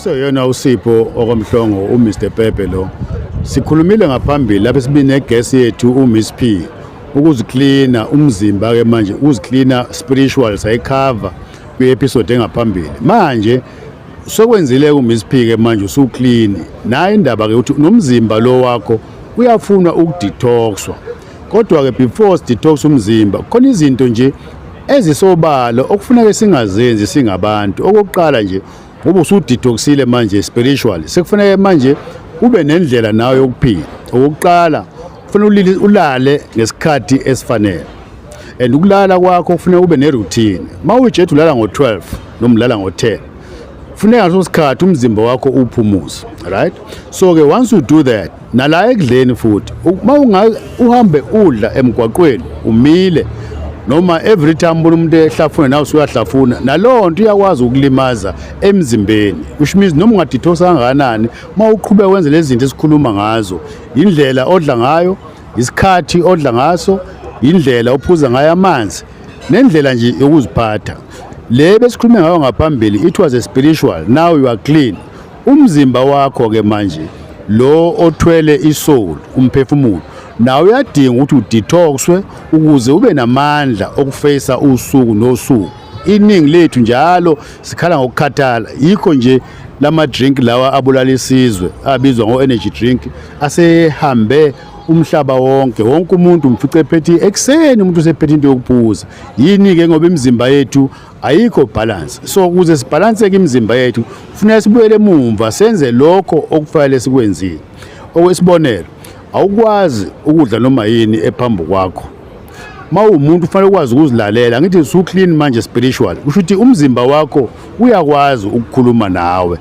Kuseyona uSipho okwamhlongo uMr Pepe lo. Sikhulumile ngaphambili lapho sibine guest yethu uMiss P ukuziklina umzimba ke manje uziklina spiritual sayicover kwi-episode engaphambili. Manje sokwenzile uMiss P ke manje usuclean. Nayi indaba ke ukuthi nomzimba lo wakho uyafuna ukudetoxwa. Kodwa ke before detox umzimba khona izinto nje ezisobala okufuneka singazenzi singabantu. Okokuqala nje ngoba usudetoxile manje spiritually sekufanele manje ube nendlela nawe yokuphila. Okokuqala kufanele ulale ngesikhathi esifanele, and ukulala kwakho kufuneka ube neroutine. Uma uyijethu ulala ngo-12 noma ulala ngo-10, kufuneka ngaleso sikhathi umzimba wakho uphumuze, right? So ke once you do that, nala ekudleni futhi, uma uhambe udla emgwaqweni umile noma every time ubona umuntu ehlafuna nawe usuyahlafuna, nalowo nto iyakwazi ukulimaza emzimbeni, which means noma ungadetoxa kangakanani, uma uqhubeka wenze lezi zinto esikhuluma ngazo, indlela odla ngayo, isikhathi odla ngaso, indlela ophuza ngayo amanzi, nendlela nje yokuziphatha le besikhulume ngayo ngaphambili, it was a spiritual. Now you are clean. Umzimba wakho ke manje lo othwele isoul, umphefumulo, nawe uyadinga ukuthi udetoxwe ukuze ube namandla okufacea usuku nosuku. Iningi lethu njalo sikhala ngokukhathala, yikho nje lama drink lawa abulala isizwe abizwa ngo energy drink asehambe umhlaba wonke. Wonke umuntu umfice ephethe ekuseni, umuntu usephethe into yokuphuza. Yini ke? Ngoba imizimba yethu ayikho balance. So ukuze sibalanseke imizimba yethu kufuneka sibuyele emumva senze lokho okufanele sikwenzile. Okwesibonelo, awukwazi ukudla noma yini ephambi kwakho. Ma uwumuntu ufanele ukwazi ukuzilalela. Ngithi usu clean manje spiritual, kusho ukuthi umzimba wakho uyakwazi ukukhuluma nawe.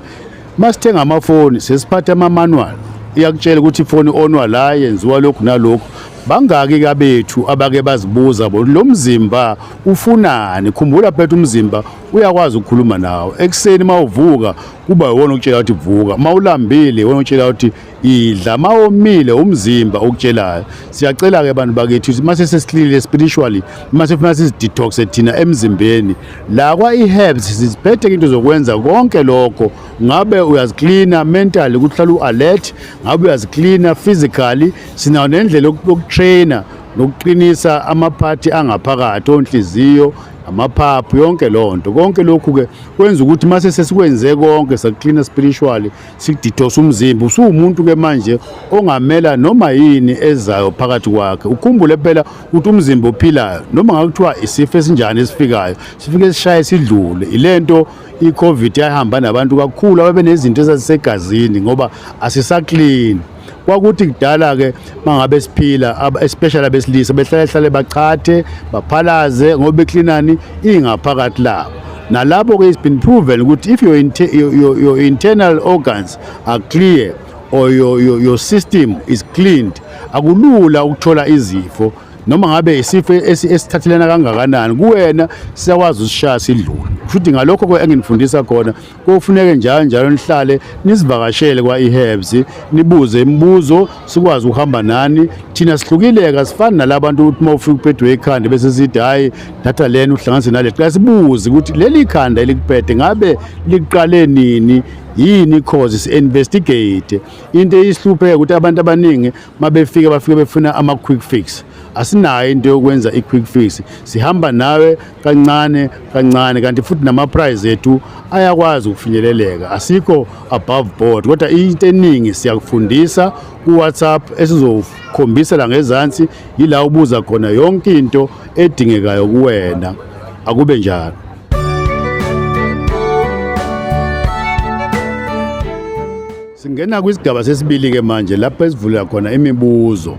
Masithenga amafoni sesiphatha ama-manual, iyakutshela ukuthi ifoni onwa la, yenziwa lokhu nalokhu. Bangaki kabethu abake bazibuza bona lo mzimba ufunani? Khumbula phethe umzimba uyakwazi ukukhuluma nawe. Ekuseni mawuvuka kuba iwona okutshela ukuthi vuka, mawulambile iwona okutshela ukuthi idla, mawomile umzimba okutshelayo. Siyacela ke bantu bakithi ukuthi mase sesihlile spiritually, mase funa sizidetoxe thina emzimbeni, la kwa i-herbs siziphethe into zokwenza konke lokho. Ngabe uyaziklina mentally ukuthi uhlale u-alert, ngabe uyaziklina physically, sinayo nendlela yokutraina nokuqinisa amaphathi angaphakathi, onhliziyo, amaphaphu, yonke leyo nto. Konke lokhu-ke kwenza ukuthi mase sesikwenze konke, sakuklina spiritually, sikudetoxa umzimba, usuwumuntu-ke manje ongamela noma yini ezayo phakathi kwakhe. Ukhumbule phela ukuthi umzimba ophilayo, noma ngakuthiwa isifo esinjani esifikayo, sifike sishaye sidlule. Ilento i-COVID yahamba nabantu kakhulu ababenezinto ezazisegazini ngoba asisaklini. Kwakuthi kudala-ke mangabe siphila, especially abesilisa, behlale hlale bachathe baphalaze ngoba beklinani ingaphakathi labo. Nalapho-ke it's been proven ukuthi if your internal organs are clear or your system is cleaned, akulula ukuthola izifo. Noma ngabe isifo esithathelana kangakanani kuwena, siyakwazi usishaya sidlule. Futhi ngalokho ke enginifundisa khona, kufuneke njalo njalo nihlale nisivakashele kwa-eHerbs, nibuze imibuzo, sikwazi ukuhamba nani. Thina sihlukile, asifani nalabantu ukuthi uma ufika uphethwe ikhanda bese sithi hhayi thatha lena uhlanganise nale. Qala sibuze ukuthi leli khanda elikuphethe ngabe liqale nini, yini cause, si-investigate. Into eyisihlupheka ukuthi abantu abaningi mabefika bafike befuna ama-quick fix. Asinayo into yokwenza i-quick fix, sihamba nawe kancane kancane, kanti futhi nama-price ethu ayakwazi ukufinyeleleka, asikho above board. Kodwa into eningi siyakufundisa ku-WhatsApp esizokhombisa la ngezansi, yila ubuza khona yonke into edingekayo kuwena. Akube njalo. Singena kwisigaba sesibili ke manje lapho esivulela khona imibuzo.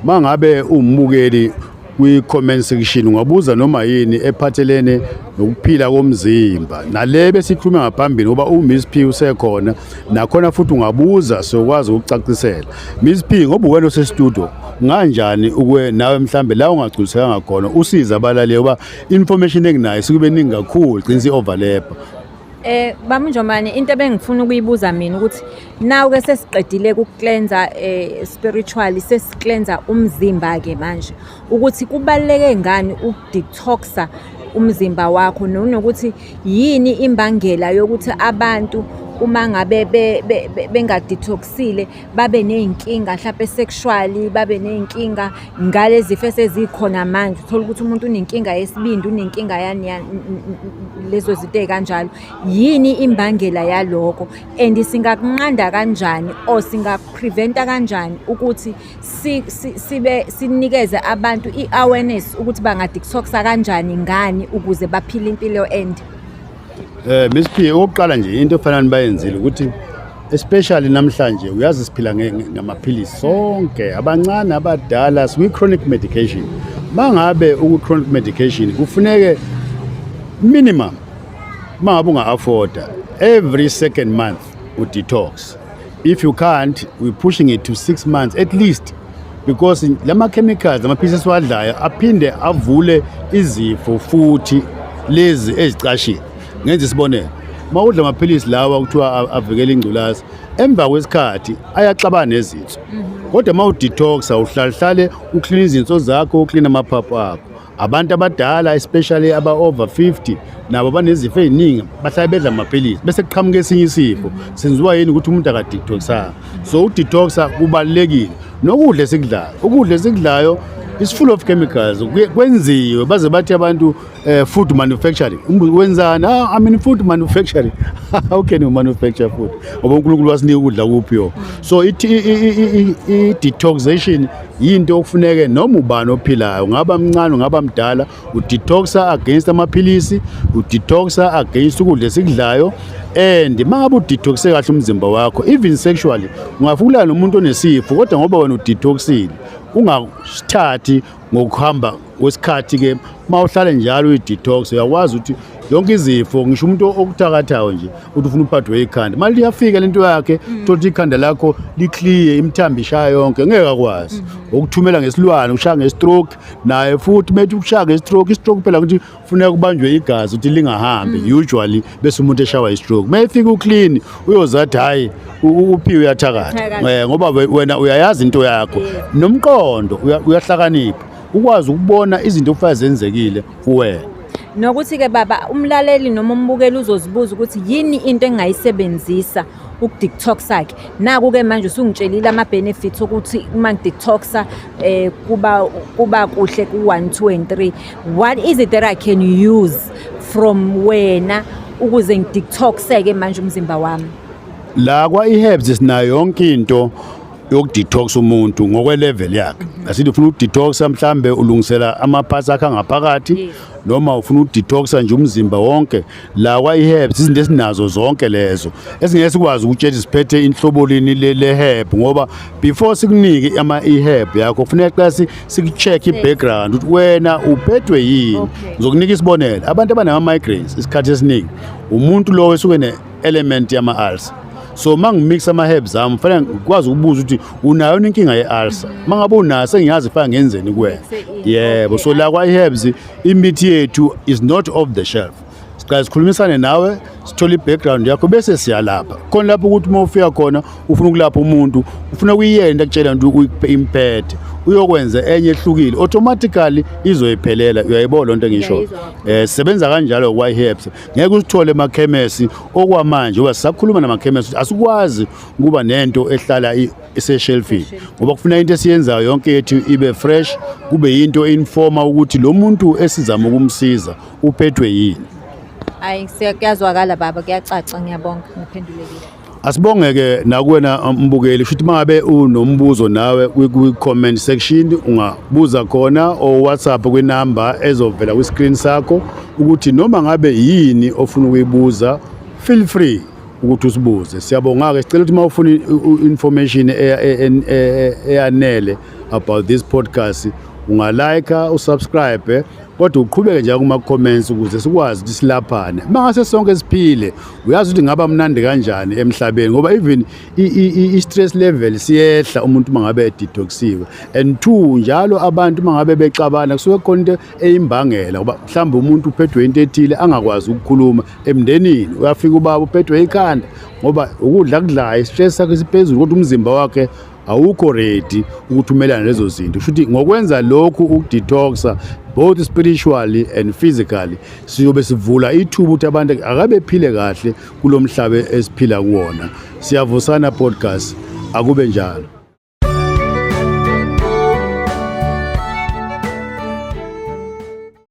Mangabe umbukeli kwi-comment section ungabuza noma yini ephathelene nokuphila komzimba nale besikhulume ngaphambili, ngoba uMiss P usekhona nakhona futhi ungabuza, siyokwazi ukucacisela. Miss P, ngoba uwena osestudio, nganjani ukwe nawe mhlambe la ungagculisekanga khona usiza abalaleli, ngoba information enginayo sikube ningi kakhulu, gcina si-overlap. Baba Njomane, into ebengifuna ukuyibuza mina ukuthi now ke sesiqedile ukucleansa spiritually, sesicleansa umzimba ke manje, ukuthi kubaluleke ngani ukudetoxa umzimba wakho, nokuthi yini imbangela yokuthi abantu Uma ngabe bengadetoxile babe ney'nkinga hlampe sexually, babe ney'nkinga ngalezi zifo esezikhona manje. Uthole ukuthi umuntu unenkinga yesibindi, unenkinga yani yani, lezo zinto ey'kanjalo. Yini imbangela yaloko and singakunqanda kanjani or singaku-prevent-a kanjani ukuthi sibe sinikeze abantu i-awareness ukuthi banga-detox-a kanjani ngani ukuze baphile impilo ende? Miss P, okokuqala nje into efana nibayenzile ukuthi especially namhlanje, uyazi siphila ngamaphilisi sonke, abancane, abadala, sikwi chronic medication. Mangabe uku chronic medication, kufuneke minimum, mangabe unga-afforda, every second month u-detox. If you can't, we're pushing it to 6 months at least, because lama chemicals, amaphilisi esiwadlayo aphinde avule izifo futhi lezi ezicashile. Ngenza isibonelo, uma udla amaphilisi lawa kuthiwa avikela ingculazi, emva kwesikhathi ayaxabana nezinso, kodwa uma udetoxa uhlalehlale uklina izinso zakho, uklina amaphaphu akho. Abantu abadala, especially aba-over 50, nabo banezifo ey'ningi, bahlale bedla amaphilisi bese kuqhamuka esinye isifo. Senziwa yini? Ukuthi umuntu akadetoxanga. So udetoxa kubalulekile. Nokudla esikudlayo, ukudla esikudlayo is full of chemicals. Kwenziwe baze bathi abantu food manufacturing. Wenzani? Ah, I mean, food manufacturing, how can you manufacture food, ngoba uNkulunkulu wasinika ukudla kuphiyo? So i-detoxation yinto okufuneke noma ubani ophilayo, ungaba mncane, ungaba mdala, udetoxa against amaphilisi, udetoxa against ukudla esikudlayo. And mangabe udetoxe kahle umzimba wakho, even sexually, ungafika nomuntu onesifo, kodwa ngoba wena udetoxile, ungasithathi ngokuhamba kwesikhathi ke. Mawuhlale njalo uyi-detox, uyakwazi ukuthi yonke izifo, ngisho umuntu okuthakathayo nje uthi ufuna uphathwe ikhanda, mali liyafika lento yakhe, thola ukuthi ikhanda lakho li-clear, imithambo ishaya yonke, ngeke akwazi ukuthumela ngesilwane, ushaya nge-stroke naye futhi. Methi ukushaya nge-stroke, i-stroke phela ukuthi kufuneka kubanjwe igazi ukuthi lingahambi usually, bese umuntu eshawa i-stroke. Mayefika uclean, uyozathi hayi, uphiwe, uyathakatha. Uyathakatha. Ngoba wena uyayazi into yakho, nomqondo uyahlakanipha, ukwazi ukubona izinto okufanele zenzekile kuwena. Nokuthi-ke baba, umlaleli noma umbukeli uzozibuza ukuthi yini into engingayisebenzisa ukudetoxa-ke. Naku-ke manje usungitshelile ama-benefits okuthi uma ngidetoxa kuba kuhle ku-1, 2 and 3. What is it that I can use from wena ukuze ngidetoxe-ke manje umzimba wami? La kwa-eHerbs sinayo yonke into yokudetox umuntu ngokwe-level yakhe. Asithi ufuna ukudetoxa, mhlambe ulungisela ama-parts akhe angaphakathi, noma ufuna ukudetoxa nje umzimba wonke, la kwa-eHerbs izinto esinazo zonke lezo esingeke sikwazi ukutshela siphethe inhlobo lini le herb, ngoba before sikunike ama-e-herb yakho kufuneka qala sikucheck i-background ukuthi wena uphethwe yini. Ngizokunika isibonelo, abantu abanama-migraines, isikhathi esiningi umuntu lowo esuke ne-element yama-ulcer. So uma ngimix ama-herbs ami, kufanele ngikwazi ukubuza ukuthi unayo yini inkinga ye-ulcer. Uma ngabe unayo, sengiyazi fanele ngenzeni kuwena. Mixe ini, Yebo. So la kwa-herbs imithi yethu is not off the shelf. Siqale sikhulumisane nawe, sithole i-background yakho, bese siyalapha khona lapho ukuthi uma ufika khona ufuna ukulapha umuntu, ufuna kuyiyena akutshela nto imphethe, uyokwenza enye ehlukile, automatically izoyiphelela. Uyayibona lento engisho? Ngiyayizwa kakhulu. Sisebenza kanjalo kwa-herbs. Ngeke usithole emakhemesi okwamanje, ngoba sisakhuluma namakhemesi, asikwazi ukuba nento ehlala iseshelfini, ngoba kufuna into esiyenzayo yonke yethu ibe fresh, kube yinto informa ukuthi lo muntu esizama ukumsiza uphethwe yini. Hayi, kuyazwakala baba, kuyacaca, ngiyabonga, ngiphendulekile. Asibongeke nakuwena mbukeli. Futhi mangabe unombuzo nawe, kwi-comment section ungabuza khona, or WhatsApp kwinamba ezovela kwi-screen sakho, ukuthi noma ngabe yini ofuna ukuyibuza, feel free ukuthi usibuze. Siyabonga-ke. Sicela ukuthi uma ufuna information eyanele about this podcast, ungalike, usubscribe, kodwa uqhubeke nje kuma-comments ukuze sikwazi ukuthi silaphane. Mangase sonke siphile, uyazi ukuthi ngaba mnandi kanjani emhlabeni, ngoba even i-stress level siyehla umuntu mangabe edetoxiwe. And two, njalo abantu mangabe bexabana kusuke khona into eyimbangela, ngoba mhlawumbe umuntu uphethwe into ethile angakwazi ukukhuluma emndenini. Uyafika ubaba uphethwe ikhanda ngoba ukudla kudlayo, i-stress sakhe siphezulu, kodwa umzimba wakhe awukho ready ukuthi umelane lezo zinto. Kusho ukuthi ngokwenza lokhu ukudetoxa Both spiritually and physically, siyobe sivula ithuba ukuthi abantu akabephile kahle kulomhlaba esiphila kuwona. Siyavusana Podcast, akube njalo.